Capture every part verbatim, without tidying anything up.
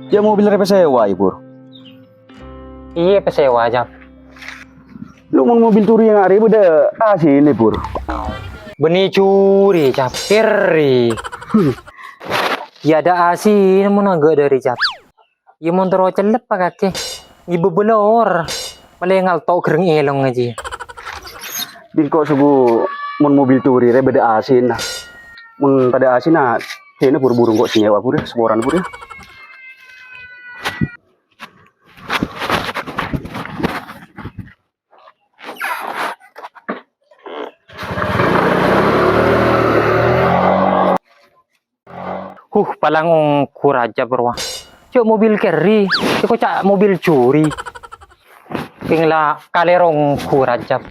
Jâ' mobil rè èpasèwa, yâ, Pur? Iyâ, èpasèwa, Cap. Lo, mon mobil cori' nga' rè bâdâ A C-na, Pur? Bânnè cori', Cap. Kèrè. Iyâ, bâdâ A C-na mon angghâ' dâri, Cap. Iyâ, mon terro cellep, kakè. Ngibâ bâlâor. Malè ngalto' ghâreng èlong ajiyâ. Dingko' sogu mon mobil cori' rè bâdâ A C-na. Mon tadâ' A C-na, dina buru-buru engko' sè nyèwa, Pur, yâ, saporana, Pur, yâ. Huh, palang ongghu Rajab rowa. Jâ' mobil kèrè, èkoca' mobil cori'. Kèng la kalèro ongghu Rajab.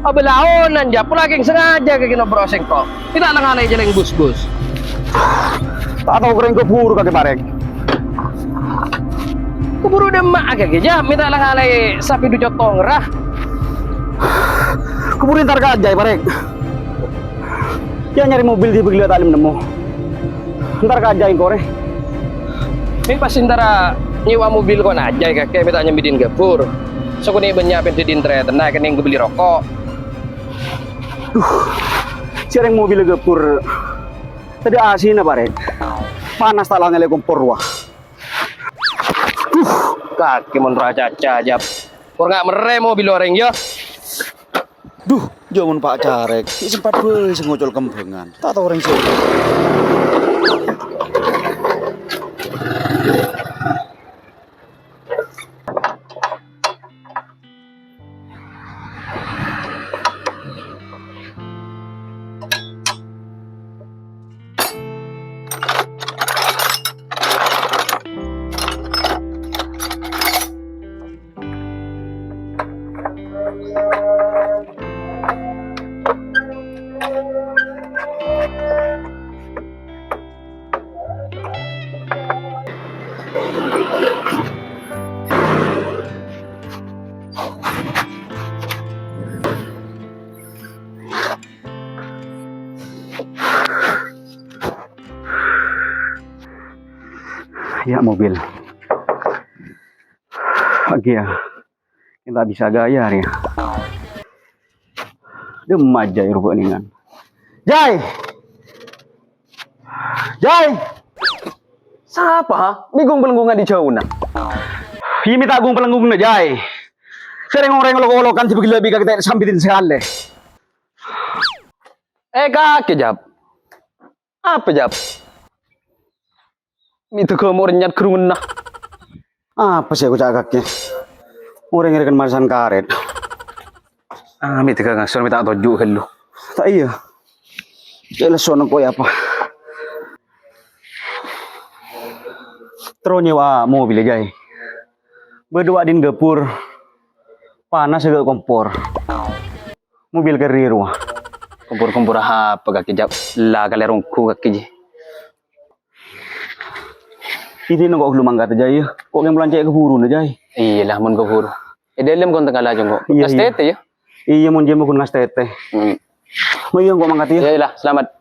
Abâ' laonan, Jâ', pola kèng sengaja kakè nobro' sèngko'. Mè' ta' la ngalè'è jhâlâng bus-bus. Ta' tao kèrèng kabhuru kakè, Parèk. Kabhuru dâ' emma'a kakè, Jâ', mè' ta' la ngalè'è sapèdu cotong ra. Kabhuru entar ka Ajay, Parèk. Yâ nyarè mobil dhibi' ghellâ' ta' nem-nemmo. Entar ka Ajay engko' rè. Mè' pas entara nyèwa mobil ko' na Ajay kakè mè' ta' nyambidin gabur. Sakonè' bânnya' pènḍâ dhin tarètanna kennèng ghâbelli roko'. Duh, sèrèng mobil gabur. Tadâ' A C-na, Parèk. Panas ta' la ngalè'è kompor, wah. Duh, kakè mon ra caca, Jâ'. Kor nga' merrè mobil orèng, yâ. Duh, jâ' mon Pa' Carèk, ghi' sempat bhâi sè ngocol kembhângan. Ta' tao orèng sè. Yâ, mobil. Aghi, yâ. Enta bisa gaya, yâ. Dâ' emma Jay rowa nèngan. Jay! Jay! Sapa, ha? Mè' ghung-palèngghungan dâri jhâuna. Iyâ, mè' ta' ghung-palèngghungan, Jay. Sèrèng orèng lok-olokan dhibi' ghellâ' bi' kakè ta' èsambidin sakalè. Eh, kakè, Jâ'. Apa, Jâ'? Mè' dâgâ mo' rènyat ghârungnga. Apa sè èkoca' kakè? Orèng rèken marèsan karèt. Ah, mè' dâgâ ngaso mè' ta' toju' ghâllu. Ta' iyâ. Cè' lesso engko' yâ apa? Terro nyèwa mobil, Jay. Bâdâ wa'din gabur. Panas gâ' kompor. Mobil kèrè rowa. Kompor-kompor apa kakè, Jâ'? La kalèro ongghu kakè, Jay. Iyâ, engko' ghâllu mangkat, Jay, yâ. Ko' kèng polan cè' kabhuruna, Jay. Iyâ lah, mon kabhuru. È dâlem kon tengah lajong, kok. Iyâ, iyâ. Ngastètè, yâ? Iyâ, mon jâ' mon ngastètè. Hmm. Mayu, engko' mangkat, yâ. Iyâ lah, selamat.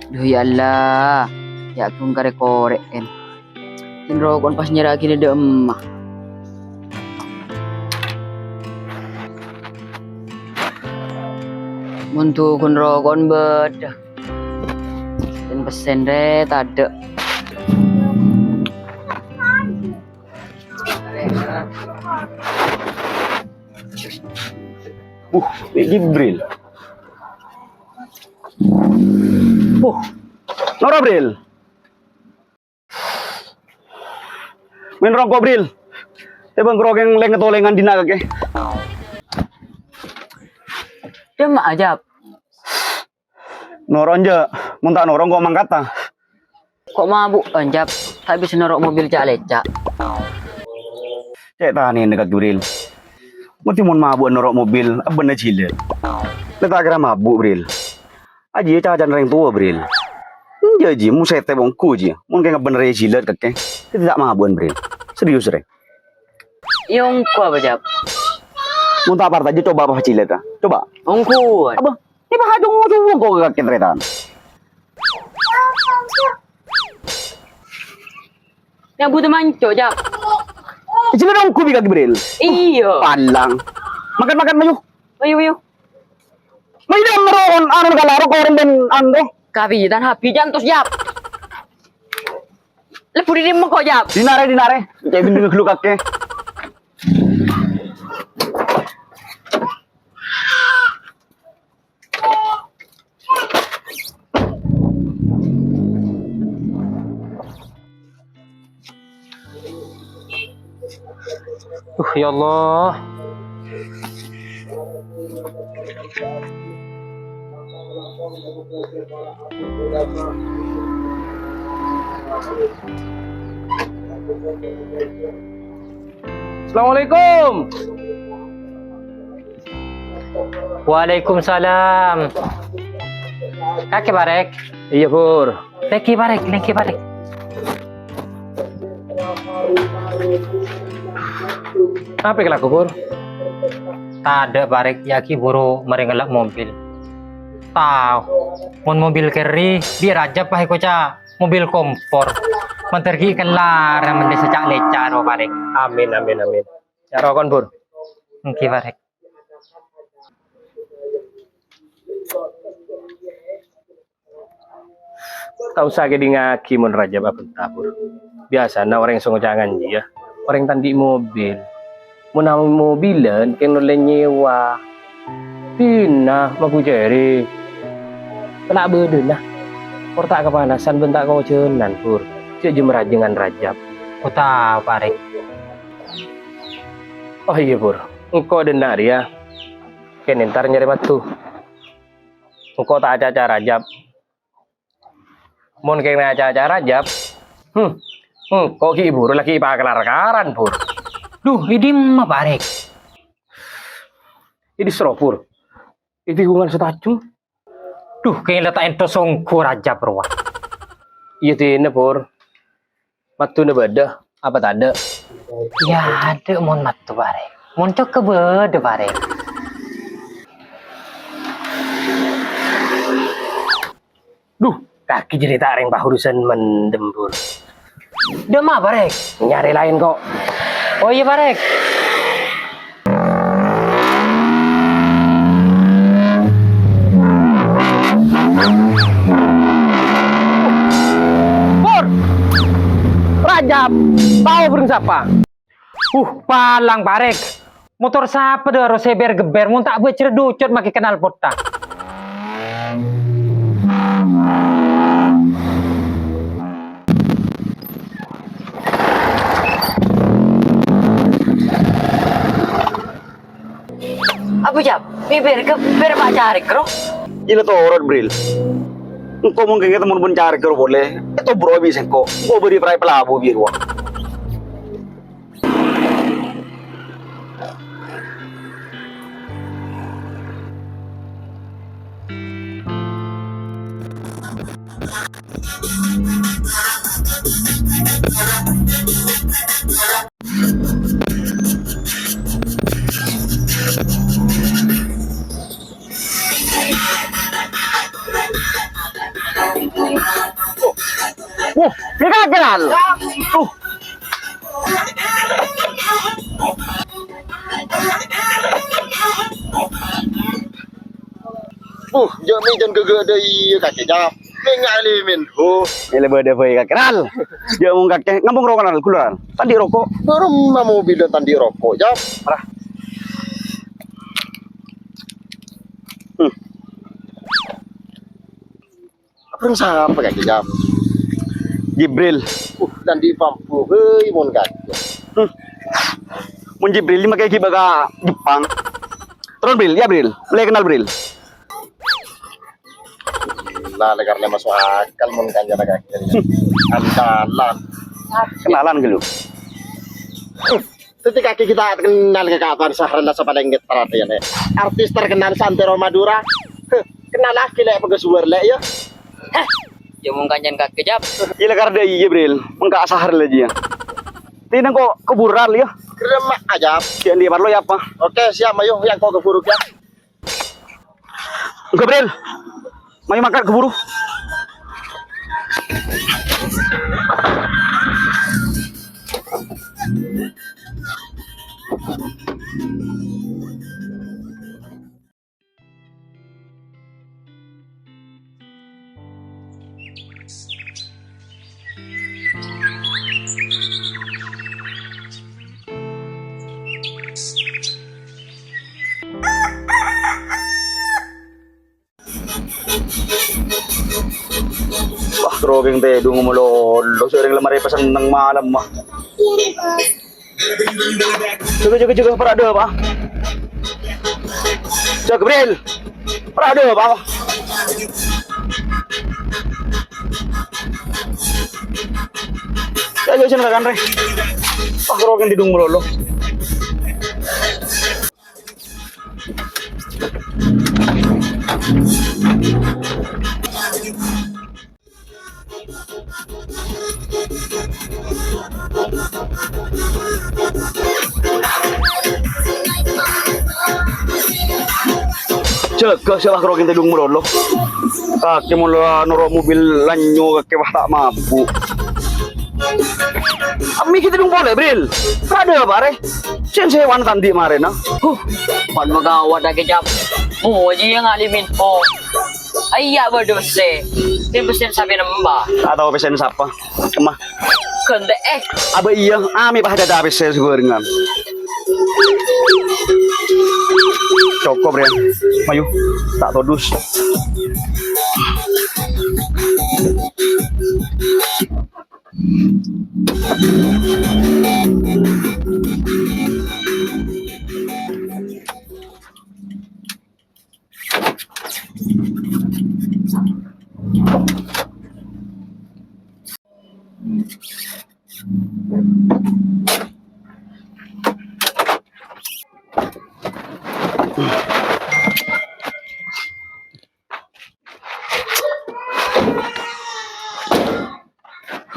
Dhu, ya Allah, ya' ghun karè korè'en. Kin roko'en pas nyèra'aghi dâ' emma. Mon dhugun roko'en bâdâ. Pèssèn-pèssèn rè tadâ'. Buh, Jibril. Buh, noro', Bril. Mèn roko', Bril. Tèbâng roko'en lèng-ngatolengan dinna' kakè. Dâ' emma, Jab. Noro' enjâ', mon ta' noro' engko' mangkata. Ko' mabu'ân, Jab? Ta' bisa noro' mobil ca'-lèca'. Cè' tanèna, Ka' Jibril. Ngodhi mon mabu'ân noro' mobil, abbânna jilât. La ta' kèra mabu', Bril. Ajiyâ cacana rèng towa, Bril. Enjâ', Ji, mon sètèp ongghu, Ji. Mon kèng bhender jilât, kakè. Dhâddhi ta' mabu'ân, Bril. Serius, rè. Iyâ, ongghu apa, Jab? Mon ta' parcajâ, coba apa jilât, ah. Coba. Ongghu. Apa? Ini paha cowok-cowok kok kakè tarètan. Yang butuh manco, Jab. Jilât ongghu bi' kakè, Bril. Iyâ. Palang. Makan, makan, mayu. Mayu, mayu. Mayu, dâ' meron, anu, kalaro, korong, dan, anu. Kawitan, habi, jantos, Jab. Lebur ini mengko, Jab. Dinna' rè, dinna' rè. Cè' bhender ngegluk kakè. Uh, ya Allah. Assalamualaikum. Waalaikumsalam. Kakè, Parèk? Iyâ, Pur. Lèngghi, Parèk, lèngghi, Parèk. Apa kalako, Pur? Tadâ', Parèk, yâ ghi' buru marè ngella' mobil. Tao, mon mobil kèrè, bi' Rajab pas èkoca' mobil kompor. Mandhâr ghi' kellar, mandhâr sè ca'-lèca' ro, Parèk. Amin, amin, amin. Ca'na rokon, Pur. Èngghi, Parèk. Ta' osa kèdingngaghi mon Rajab abhânta, Pur. Biyasana orèng sè ngoca' nganjiyâ, orèng ta' andi' mobil. Mon amobilan, kèng ollè nyèwa. Dinna' mabu cèrè. Kèng bâdâna. Por ta' kapanasan bân ta' kaojhânan, Pur. Jhâ' jâm-rajângan Rajab. Ko' tao, Parèk. Oh iyâ, Pur. Engko' dâ' enna' rèya. Kèng entar nyarè maddhu. Engko' ta' acaca Rajab. Mon kèng acaca Rajab, hmm, engko' ghi' buru laghi' pakallar-karan, Pur. Dhu, è dimma, Parèk? È dissa' ro, Pur. È tikungan sè tajhem. Dhu, kèng la ta' èntos ongghu Rajab rowa. Iyâ dinna', Pur. Maddhuna bâdâ, apa tadâ'? Iyâ, adâ' mon maddhu, Parèk. Mon cokka' bâdâ, Parèk. Dhu, kakè jârèya ta' rèng pahurusan mendem, Pur. Dâ' emma, Parèk? Nyarè laèn, ko'. Oh iyâ, Parèk. Pur! Rajab, tao bâreng sapa? Uh, palang, Parèk. Motor sapa dâ' ro sè bèr-gebbèr, mon ta' bâjârâ ducut makè knalpot, ta'. Apa, Jab? Mè' bèr-gebbèr ma' carèk, ro? Iyâ la torot, Bril. Engko' mon kèng ètemmo bân carèk, ro, polè. Ètobro bi' sèngko'. Engko' bâri' peraè palabu bi' rowa. Wah, ini kan kenal. Uh. Uh, jhâ' mè' jân ghâghâ dâ' iyâ kakè, Jap. Mè' ngalimin, huh. Èlè bâdâ bhâi kakè, Ral. Jhâ' mon kakè, ngampong roko', Ral, ghulâ, Ral. Ta' andi' roko'. Bârâmma mobil ta' andi' roko', Jap. Parah. Hmm. Abâreng sapa kakè, Jap? Jibril. Uh, ta' andi' pambu, hei, mon kakè. Hmm. Mon Jibril, ini makè ghibâ ka Jepang. Terros, Bril, ya, Bril. Mulai kenal, Bril. Nah, lè karna maso' akal mon kancana kakè. Andalan. Kenalan ghâllu. Dhâddhi kakè ghi' ta' kenal ka Ka'ban Sahran la sapalèng ngetter atèna. Artis terkenal santero Madura. Heh, kennalaghi lè' pagghâsuwâr lè' ya. Heh, ya mon kancana kakè, Jap. Iyâ la karna iyâ, Bril. Mengka sahar la jiyâ. Tèna ko' kuburan ya. Kerem ajâb. Jhâ' andi' parlo ya apa? Oke, siap, ayo, yang ko' keburu ya. Enggak, Bril. Mayu mangkat keburu. Wah, kerokèng tèdung malolo, sè orèng la marè pasenneng malem, wah. Jâgâ, jâgâ, jâgâ, para' dâpa'. Jâgâ, Bril. Para' dâpa', wah. Ayo, sini, kan, Rè. Wah, kerokèng tèdung malolo. Jâgâ sè la kerokèng tèdung malolo. Kakè mon la noro' mobil lanyo kakè wah ta' mabu'. Ammi kita dong polè, Bril. Rada apa, Rè? Sèn sèwana ta' andi' marèna. Huh, pan magawat lagi, Jap. Mo, jiyâ ngalimin. Oh. Iyâ, bâdâ sè. Sè pesen sapè nemba. Ta' tao pesen sapa. Kemma. Ghântè', eh. Abâ' iyâ, amè pas dâdâ pesen sabhârengan. Cokop, Rè. Mayu, ta' todus.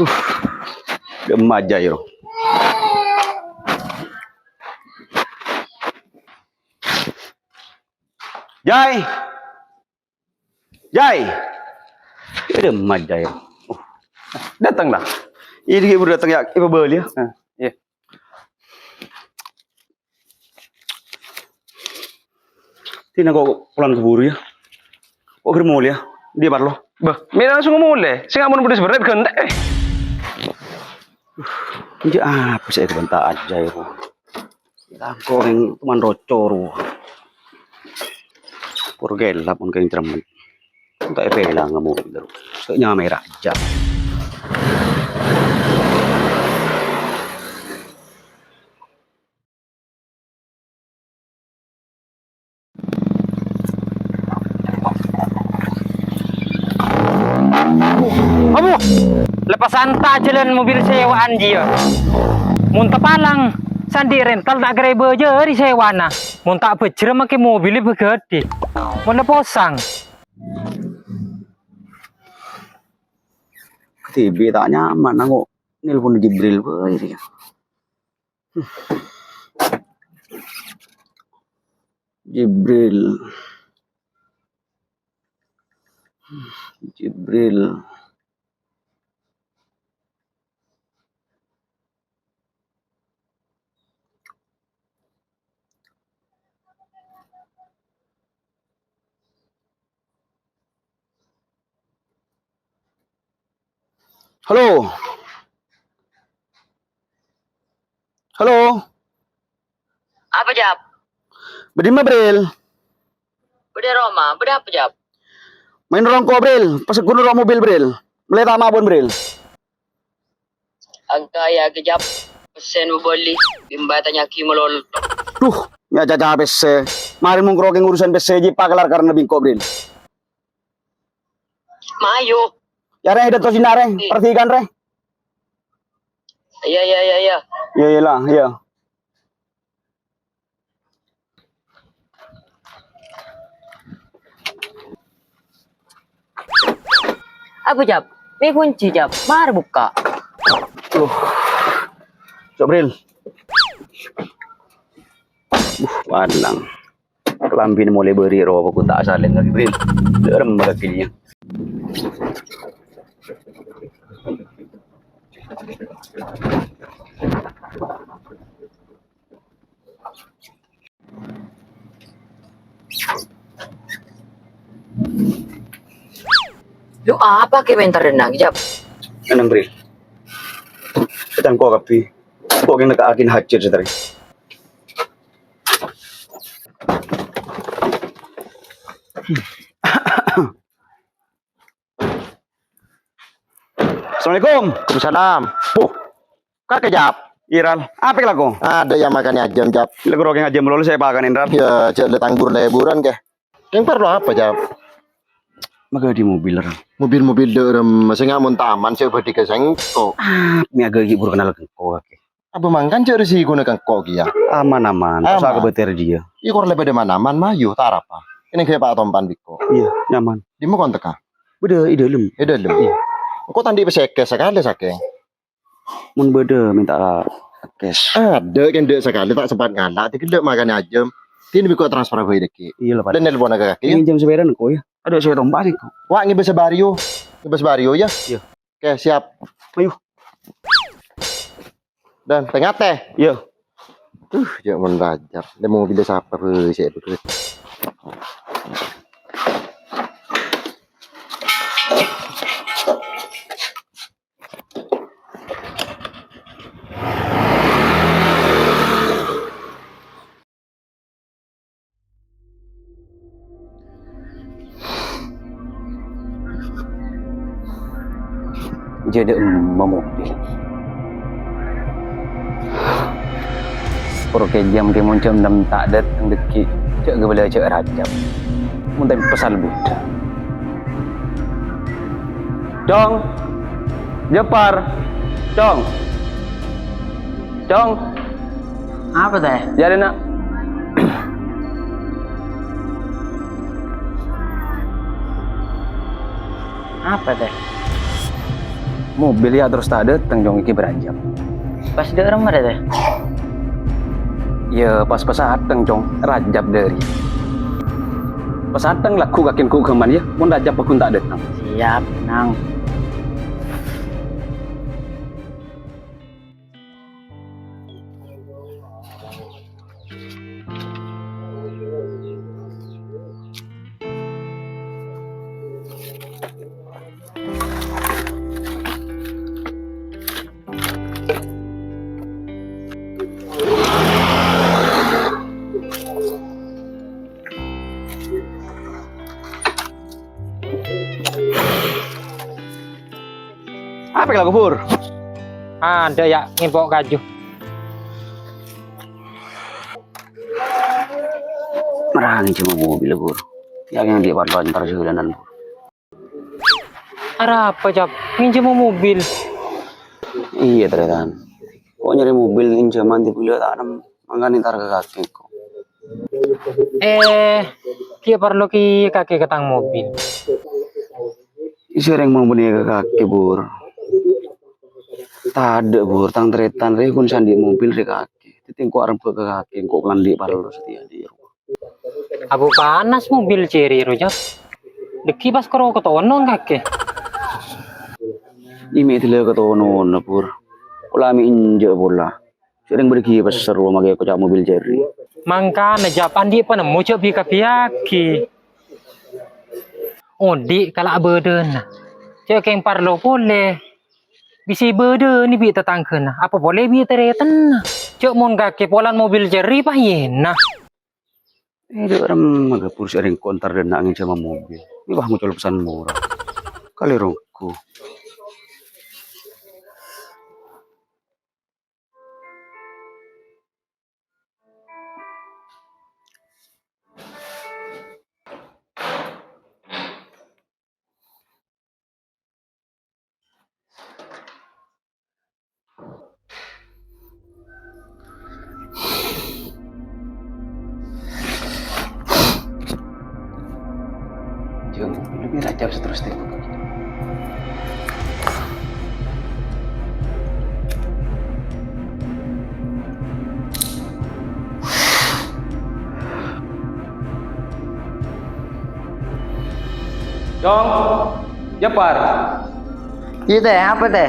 Uh, dâ'emma Jai, ro. Jai. Jai. Dâ'emma Jai, ro. Uh. Dateng, la. Ini buru dateng, yâ, èpabâli, yâ. Nah, iyâ. Dina ko' polana kaburu, yâ. Ko' ghâr molè, yâ. Dâ' parlo. Bâh, mè' langsung molè. Sènga' mon budi sabherrâ' ghântè', eh. Enjâ' apa sè èkabhânta Jai, ro. Tako' orèng toman roco, ro. Pur kelap mon kèng cermet. Ta' èpèlang mobil, ro. Ta' nyamè rajâ. Abu, lepasan ta' jhâlân mobil sewaan jiyâ. Mon ta' palang, sandi' rental ta' kèra èbâjâri sewana. Mon ta' bhâjjhrâ makè mobil bhâghâdhi. Mon la posang. K T B ta' nyaman, anggo nelpon Jibril bhâi, rèya. Jibril. Jibril. Halo. Halo. Apa, Jab? Bâdâ dimma, Bril? Bâdâ roma. Bâdâ apa, Jab? Maèn rongko, Bril. Pas ghun ro mobil, Bril. Mellè ta' mabon, Bril. Agâ' ya, Jab. Pèssèna bâli. Bimba tanya'aghi malolo. Duh, nya' caca pèssè. Marè mongkro kèng urusan pèssè jiyâ pakelar karana bi' engko', Bril. Mayu. Ya, rè, dâ' to sèna, rè. Perhatikan, rè. Iya, iya, iya, iya. Iya, iyalah, iya. Apa, Jab? Mè' kunci, Jab. Marè bukka'. Loh. Cok, Bril. Uh, palang. Kalambhina molè bâri' rowa ghun ta' asalèn lagi, Bril. Dârem lagi dia. Lu apa kè mènta rennang, Jab? Enang, Bril. Cangko kabbhi. Kok kèng nèka'aghin hajat, Saudara. Assalamualaikum. Waalaikumsalam. Puh. Kakè, Jab. Iral. Apa lako? Adâ' ya makanè ajâm, Jab. Lako rokèng ajâm lolo saya pakanè, Ral. Ya, jhâ' lè tangghur lèburan, kè. Kèng parlo apa, Jab? Maghâdhi mobil, Ral. Mobil-mobil dârem, sènga' mon taman sè bâdhi ka sèngko'. Ah, mè' aghâghi buru kenal ka engko', kakè. Apa mangkan jhâ' rèsikona ka engko' kèya? Aman, aman. Aman. Asa kabâtèr jiyâ. Iyâ, kor lè bâdâ man-aman, mayu, ta' arapa. Kènè' ghâ' Pa' Tompan bi' engko'. Iyâ, nyaman. Dimma kon tekka? Bâdâ è dâlem. È dâlem? Iyâ. Engko' ta' andi' pèssè cash sakalè, sakèng. Mon bâdâ mènta cash. Adâ', kèng dâ' sakalè ta' sempat ngala', tèghellâ' makanè ajâm. Dinna bi' engko' transfer bhâi dâgghi'. Iyâ, la, Pak. Lè nelponna ka kakè, iyâ? Ngènjhâm sapèdana engko', iyâ. Adâ' sapèda tompa' sèngko'. Wah, ngibâ sabario. Ngibâ sabario, iyâ? Iyâ. Oke, siap. Ayo. Dan, tè-ngatè. Iyâ. Duh, jhâ' mon Rajab. Lè mobil sapa bhâi sè begitu. Jhâ' dâ' emma mobil. Poro kèjjhâm kè mon jhâm ennem ta' dâteng dâgghi', jhâ' ghâbâlâ jhâ' Rajab. Mon ta' pèsal budha. Cong! Japar! Cong! Cong! Apa, Tè? Jârèya, Na'. Apa, Tè? Mobil ya terros ta' dâteng, Cong, ghi' bârâjâp. Pas dâ' remma, Tè? Ya, pas-pas ateng, Cong. Rajab dâri. Pas ateng lagghu' kakè engko' ghâman, ya. Mon Rajab paggun ta' dâteng. Siap, Nang. Apa kalau kubur? Ada ya, ngimpo' kaju. Merang cuma mobil, Bur. Ya, yang di depan lontar sudah, Bur. Arapa, Cap? Nginjhâmâ mobil? Iyâ, tarètan. Kok nyarè mobil nginjhâman di bula ta' nem-, mangkana entar ka kakè, kok. Eh, kèya parlo kèya kakè ka tang mobil. Sèrèng mon bânnè ka kakè, Bur. Tadâ', Bur. Tang tarètan rè ghun sè andi' mobil rè kakè. Dhâddhi engko' arembhâ ka kakè, engko' kalandi' parlo satèya, Dir. Abu panas mobil Ceri ro, Jap. Dâgghi' pas karo katonong kakè. Iyâ mè' dâlla katonona, Bur. Pola mè' enjâ' pola. Sèrèng bâdâ ghi' pas rowa makè koca' mobil Ceri. Mangkana, Jap, andi' panemmo jhâ' bi-, kabiyâghi. Odi' kala' bâdâna. Jhâ' kèng parlo polè. Bisa bâdâna bi' tatangghâna, apa polè bi' tarètanna. Jhâ' mon kakè polana mobil cerri, pas iyâ na. Eh, dâ' remma gapur sè rèng kontar dâ' na' ngènjhâmâ mobil. Mè' wah ngocol pesan mora. Kalèro engko'. Jung, lebih rajab seterusnya. Jong, Japar. Iyâ, Tè, apa, Tè?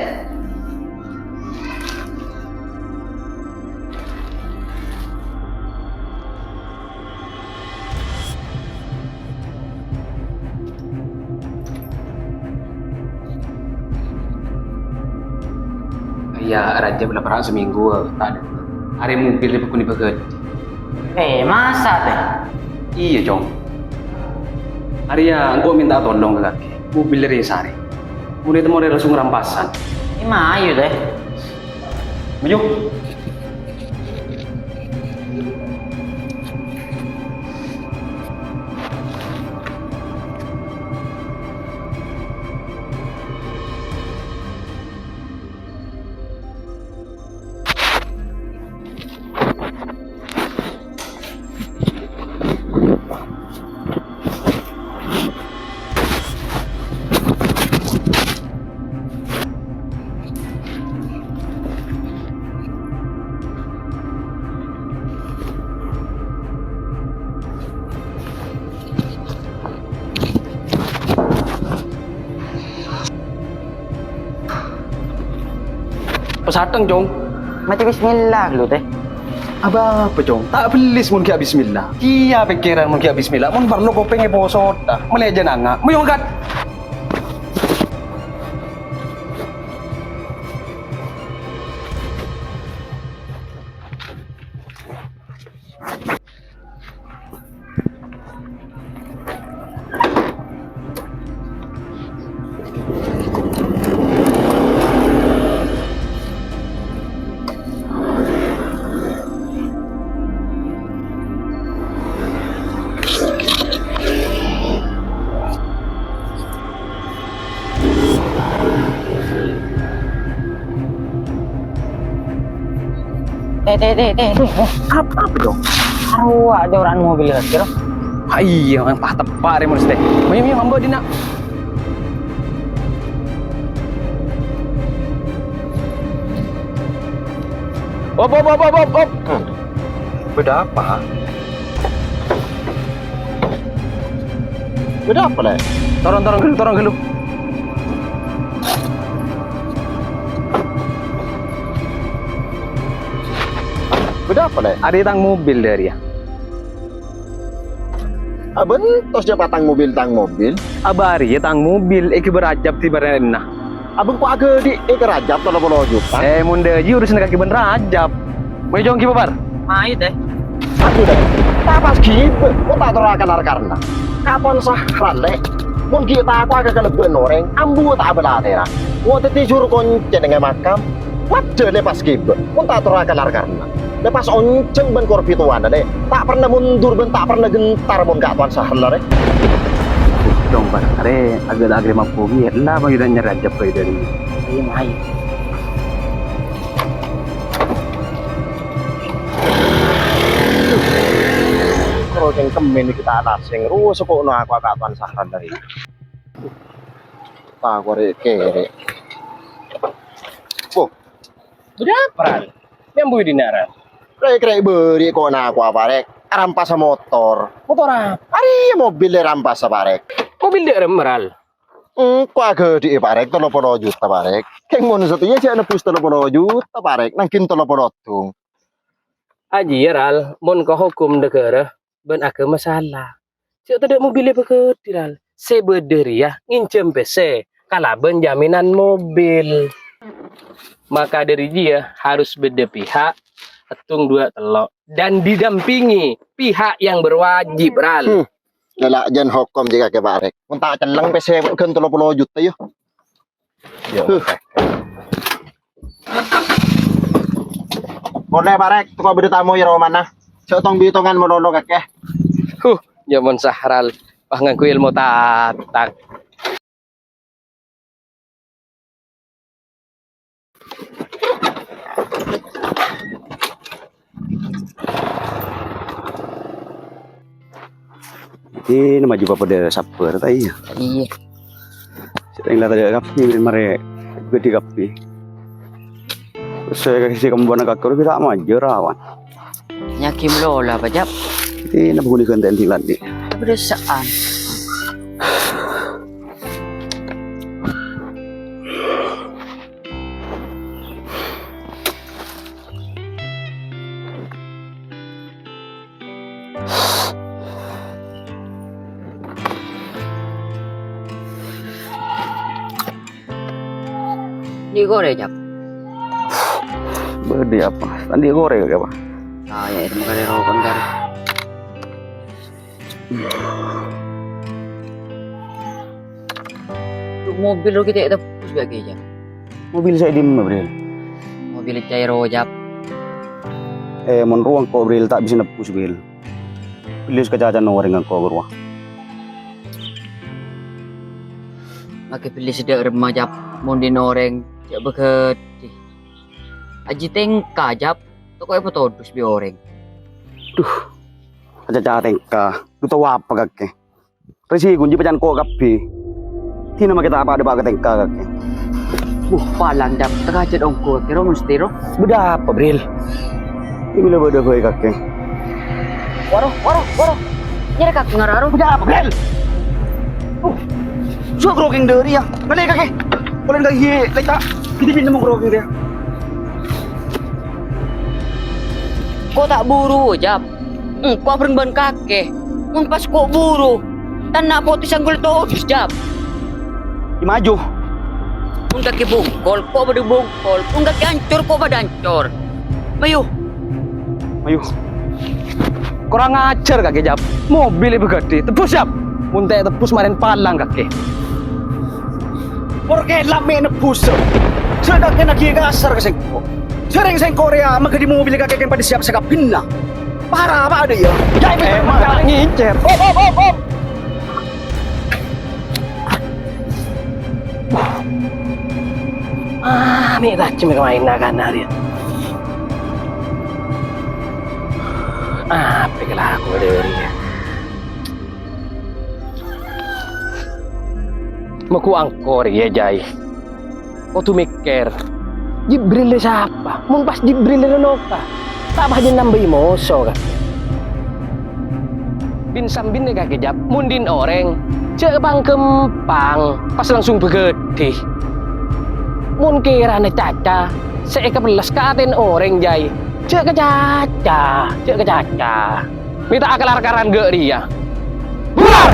Iyâ, Rajab la para' seminggu, ta' adâ'. Arè mobil rè bhâkona bâgâdhi. Eh, masa, Tè? Iyâ, Cong. Arèya engko' mènta tolong ka kakè. Mobil rè sarè. Mon ètemmo rè langsung rampasan. È, mayu, Tè. Mayu. Pesateng, Cong. Maca bismillah lu, Tè. Apa-apa, Cong? Ta' bellis mon ghi' bismillah. Iyâ, pèkkèran mon ghi' bismillah. Mon parlo kopèng èposot, ta. Mèlè jhâ' nanga'. Mayu angkat. Tè, Tè, Tè, Tè. Apa, apa, Cong? Arowa joran mobil kèra. Ah, iyâ, pas teppa' rè mon sè. Mayu, mayu, ambo dina. Op, op, op, op, op, op. Bâdâ apa? Bâdâ apa, Lè'? Toron, toron ghâllu, toron ghâllu. Bâdâ apa, Lè'? Arèya tang mobil dâri, yâ. Abântos jhâ' patang mobil, tang mobil. Abâ' arèya tang mobil, èghibâ Rajab ghibâ rèna. Abâ' engko' aghâdhi'è ka Rajab tello polo juta. Eh, mon dâjâ urusanna kakè bân Rajab. Mayu, Cong, ghibâ, Par. Mayu, Tè. Aduh, Tè. Ta' pas ghibâ, engko' ta' tor akalar karna. Katon Sahran, Lè'. Mon ghi' tako'a ka kalabân orèng, ambu ta' abâlâtèra. Engko' dhâddhi juru koncè neng è makam. Waduh, Lè', pas ghibâ, engko' ta' tor akalar karna. Lè' pas onjhâng bân kor bhittowanna, Lè'. Ta' parna mundur bân ta' parna ghentar mon Ka' Towan Sahran, Lè'. Dong, Par, arè aghâl-aghâl mabbhughi, ella mayu ta' nyarè Rajab ka dâri. Iyâ, mayu. Karo cèngkemmèn nèka ta' lasèng, rowa soko' no ako' Ka' Towan Sahran dâri. Tako' rè' kèrè'. Wah. Bâdâ apa, Ran? Nyambuwi dinna', Ran? Rè'-kèrè' bâri' ko' nako'a, Parèk. Arampasa motor. Motor apa? Arèya mobil èrampasa, Parèk. Mobil dâ' remma, Ral? Engko' aghâdhi'è, Parèk, tello polo juta, Parèk. Kèng mon satèya jhâ' nebbhus tello polo juta, Parèk. Nangghin tello polo dung. Ajiyâ, Ral, mon ka hokom naghârâ bân aghâma sala. Jhâ' tadâ' mobillè bhâghâdhi, Ral. Sè bâdâ rèya ngènjhâm pèssè kalabân jaminan mobil. Maka dari dia harus bâdâ pihak, ètong dua tello', dan didampingi pihak yang berwajib, Ral. Hmm. Lalajân hokom jâ kakè, Pak Rèk. Mon ta' cellèng pèssè ghân tello polo juta, yâ. Yâ. Huh. Polè, Pak Rèk, tako' bâdâ tamoy romana. Sè tong-bitongan malolo kakè. Huh, jâ mon Sahral, pas ngangghuy èlmo tatak. Iyâ, maju pa padâ sabbhâr, ta' iyâ? Iyâ. Sè la tadâ' kabbhi, marè ghâdhi kabbhi. Sè, sè kembhâna kakè, ghi' ta' maju, rawan. Nyaghi malolo, apa, Jab? Iyâ, napa ghun ghântè'an andi'-landi'? Kebiasaan. Andi' korè, Jab? Bâdâ apa? Andi' korè apa? Ah, yâ, itu makanya rokok, Jab. Dhu, mobil rowa ghi' ta' tebbhus bâ' kèya, Jab. Mobil sè è dimma, Bril? Mobil ca'èpon, Jab. Eh, mon rowa engko', Bril, ta' bisa nebbhus, Bril. Bellis kacacana orèng engko' rowa. Makè bellis dâ' remma, Jab. Mon dhin orèng, jhâ' bâghâdhi. Ajhi tèngka, Jab. Tako' èpatodus bi' orèng. Dhu, acaca tèngka. Dhu, tao apa kakè? Rèsiko jiyâ pacan ko' kabbhi. Dina makè ta' padâ pa' ka tèngka kakè. Wuh, palang, Jab. Tengah jhât ongghu kakè ro, mesti ro. Bâdâ apa, Bril? Iyâ, bilâ bâdâ bhâi kakè. Waro, waro, waro. Nyarè kakè ngara ro. Bâdâ apa, Bril? Uh, so grogèng dâri yâ. Bâli kakè. Polè kakè, lèta. Ghi' binè mon grogèng rèya. Ko' ta' buru, Jab. Engko' abhâreng bân kakè. Mon pas ko' buru, tanna' potè sanggul todus, Jab. Ghi' maju. Mon kakè bungkol, ko' bâdâ bungkol. Mon kakè ancor, ko' bâdâ ancor. Mayu. Mayu. Korang ajhâr kakè, Jab. Mobil èbâghâdhi. Tebbhus, Jab. Mon ta' tebbhus marèn palang kakè. Por kèla' mè' nebbhus. Sè kakè naghi kasar ka sèngko'. Sèrèng sèngko' rèya maghâdhi mobil kakè kèng padâ siap sakabbhinna. Para apa adâ' yâ? Jhâ' Eh, malah ngèncèr. Hop, hop, hop, hop. Ah, mè' tajhem ka maènna kana rèya. Ah, apa kalako dâri yâ? Magu angkor, yâ, Jay. Kodhu mèkkèr. Jibril rè sapa? Mon pas Jibril rè noka, ta' pas jhâ' nambâi moso, kan? Bin-sambin nèka kèjhâp, mon dhin orèng, jhâ' pang-ghâmpang, pas langsung bâghâdhi. Mon kèrana caca sè èkapellas ka atèna orèng, Jay, jhâ' kacaca, jhâ' kacaca. Mè' ta' akalar-karan ghâ' rèya. Bubar!